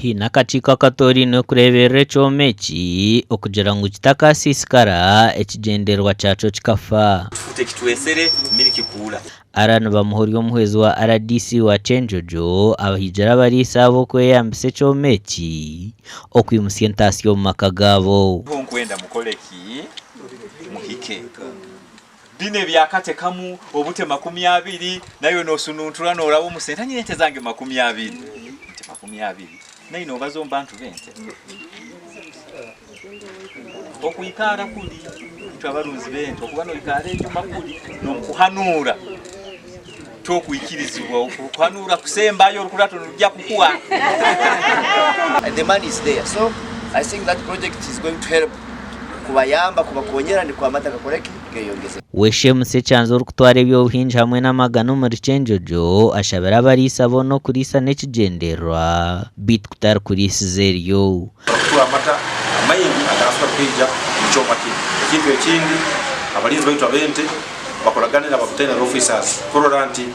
Haine akakiiko akatoorainwe kureeberera ekyoma eki okugira ngu kitakasiisikara ekigyendererwa kyakyo kikafa. Allan Bamuhoryo omuhwezi wa rdc wa Kyenjojo abahigira abariisa aba okweyambisa ekyoma eki okwimutsya entaasya omu maka gaabo. Nkwenda mukole ki? Muhike. Binu ebyakate kamu obute 20 naiwe nosununtura noraba omu sente nyine ente zange 20 nti 20 naiwe nobaza omu bantu bente okuikara kuli itwe abarunzi bente okuba noikara enyuma kuli nomukuhanura tokuikirizibwa okuhanura kusembayo orukurato nirujja kukuha. The money is there so I think that project is going to help kubayamba kubakonyera nikwo amata gakore ki geyongeze. Weshemusa Ekyanzi orikutwara eby'obuhingi hamwe n'amagana omuri Kyenjojo ashabire abariisa boona okuriisa n'ekigyendererwa beitu kutari kuriisiza eryo. Kutuha amata amaingi agarasobora kwija omu kyoma kinu. Ekintu ekindi, abalinzi baitu ab'ente bakoragane na ba veterinary officers kurora nti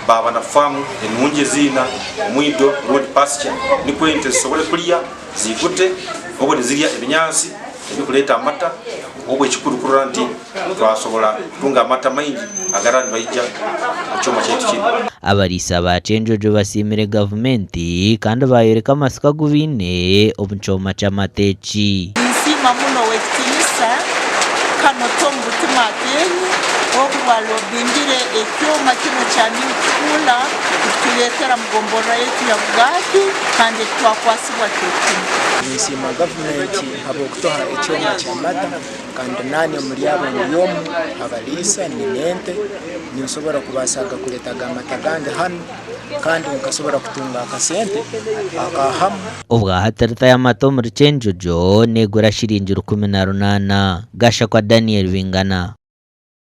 baaba na faamu enungi eziina omwido rundi pasture nikwo ente zisobole kulya ziigute obwo nizirya ebinyansi ebikuleeta amata obwo ekikuru kurora nti twasobora kutunga amata maingi agaraba nibaija omu kyoma kyaitu kinu. Abariisa ba Kyenjojo basiimire gavumenti kandi bayoreka amatsiko agu baine omu kyoma ky'amata eki. Ninsiima muno Ow'ekitiinisa Kano Tom Butima Ateenyi obu bwalobingire ekyoma kinu ekya milk cooler kutuleetera mu gomborora yaitu ya Bugaati kandi ekitwakwasibwa kiro kinu. Ninsiima gavumenti habw'okutuha ekyoma ky'amata kandi naanye omuri abo ndi omu abariisa nyine ente ninsobora kubaasa kureetaga amata gange hanu kandi nkasobora kutunga akasente aka hamu. Obwahati lita y'amata omuri Kyenjojo negura shiringi 1800. Gashakwa Daniel Bingana.